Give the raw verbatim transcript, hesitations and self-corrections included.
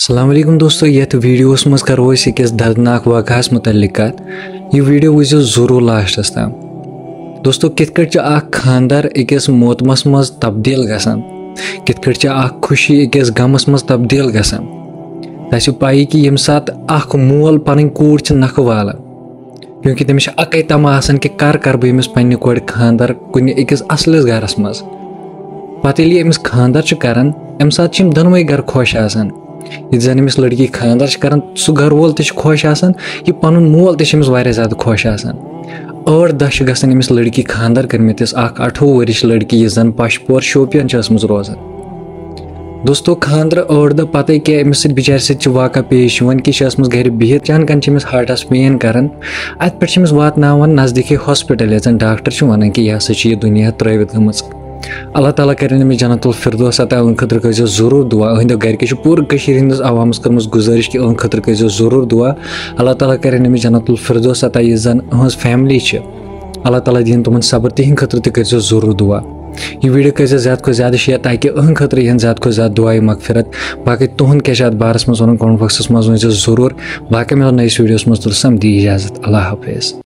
السلام علیکم دوستو، یتھ ویڈیوس منٛز کرو أسۍ أکِس دردناک واقعس متعلق کتھ۔ یہِ ویڈیو وٕچھزیو ضروٗر لاسٹس تام۔ دوستو، کِتھ کٲٹھۍ چھُ اکھ خانٛدر أکِس موتمس منٛز تبدیل گژھان؟ کِتھ کٲٹھۍ چھِ اکھ خوشی أکِس غمس منٛز تبدیل گژھان؟ تۄہہِ چھو پَیی کہِ ییٚمہِ ساتہٕ اکھ مول پنٕنۍ کوٗر چھِ نکھٕ والان، کیونکہ تٔمِس چھِ اَکٕے تما آسان کہِ کر کر بہٕ أمِس پننہِ کورِ خانٛدر کُنہِ أکِس اصلِس گرس منٛز۔ پتہٕ ییٚلہِ یہِ أمِس خانٛدر چھُ کران، اَمہِ ساتہٕ چھِ یِم دۄنوَے گرٕ خۄش آسان۔ ییٚتہِ زن أمِس لڑکی خانٛدر چھِ کران، سُہ گرٕ وول تہِ چھُ خۄش آسان، یہِ پنُن مول تہِ چھُ أمِس واریاہ زیادٕ خۄش آسان۔ ٲٹھ دۄہ چھِ گژھان أمِس لڑکی خانٛدر کٔرمٕتِس، اکھ اَٹھووُہ ؤرِش لڑکی، یُس زن پشپور شوپین چھِ ٲسمٕژ روزان۔ دوستو، خانٛدرٕ ٲٹھ دۄہ پتے کیٛاہ أمِس سۭتۍ بِچارِ سۭتۍ چھِ واقعہ پیش یِوان کہِ یہِ چھِ ٲسمٕژ گرِ بِہِتھ، چانہٕ کنہِ چھِ أمِس ہارٹس پین کران۔ اتہِ پٮ۪ٹھ چھِ أمِس واتناوان نزدیٖکھٕے ہاسپٹل، ییٚتٮ۪ن ڈاکٹر چھِ ونان کہِ یہِ ہسا چھِ یہِ دُنیا ترٲوِتھ گٔمٕژ۔ اللہ تعالیٰ کرن أمِس جنت الفردوس عطا، أہنٛدِ خٲطرٕ کٔرۍزیو ضروٗر دُعا، أہنٛدیو گرِکیو چھِ پوٗرٕ کٔشیٖرِ ہٕنٛدِس عوامس کٔرمٕژ گُزٲرِش کہِ أہنٛدِ خٲطرٕ کٔرۍزیو ضروٗر دُعا۔ اللہ تعالیٰ کرن أمِس جنت الفردوس عطا، یُس زن أہنٛز فیملی چھِ، اللہ تعالیٰ دِیِن تِمن صبر، تِہنٛدِ خٲطرٕ تہِ کٔرۍزیو ضروٗر دُعا۔ یہِ ویڈیو کٔرۍزیو زیادٕ کھۄتہٕ زیادٕ شیئر، تاکہِ أہنٛدِ خٲطرٕ یِن زیادٕ کھۄتہٕ زیادٕ دُعایہِ مغفرت۔ باقٕے تُہنٛد کیٛاہ چھُ اتھ بارس منٛز ونُن، comment box منٛز ؤنۍزیو ضروٗر۔ باقٕے مِلو نٔیِس ویڈیوس منٛز، توٚتام دِیِو اجازت، اللہ حافظ۔